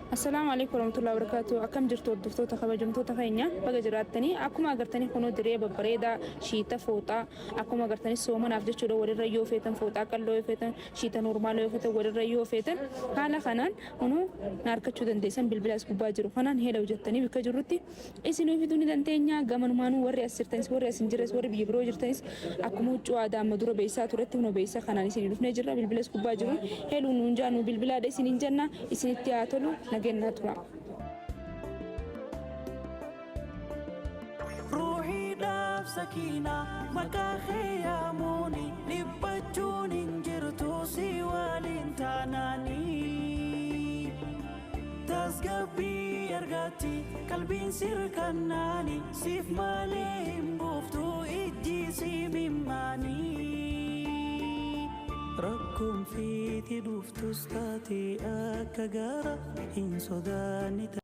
Assalaamu alaikum warahmatullahi wabarakatuh. Akkam jirtu hordoftoota kabajamtoota keenya? Baga jiraattanii. Akkuma agartanii kunoo diree babbareedaa shiita fooxaa akkuma agartanii soomanaaf jechuudha. Walirra yoo feetan fooxaa qalloo yoo feetan, shiita normaala yoo feetan, walirra yoo feetan, haala kanaan kunoo na argachuu dandeessan. Bilbila as gubbaa jiru kanaan hello jettanii bakka jirrutti isinuu fiduu ni dandeenya. Gamanumaanuu warri as jirtanis, warri as hin jirres, warri biyya biroo jirtanis, akkuma huccuu aadaa amma dura beeksisaa turetti kunoo beeksisa kanaan isinii dhufnee jirra. Bilbila as gubbaa jiru hello nuun jaa, nu bilbilaadha isiniin jenna. Isinitti haa tolu, nageenyaa tura. Ruuhiidhaaf sakiinaa maqaa kee yaamuuni, dhiphachuun hin jirtu si waliin taanaanii. Tasgabbii argatti qalbiin sirkannaani, siif malee hin buuftu ijji si mimmaanii. Rakkoon feeti dhuftus taate akka gaara hin sodaanne.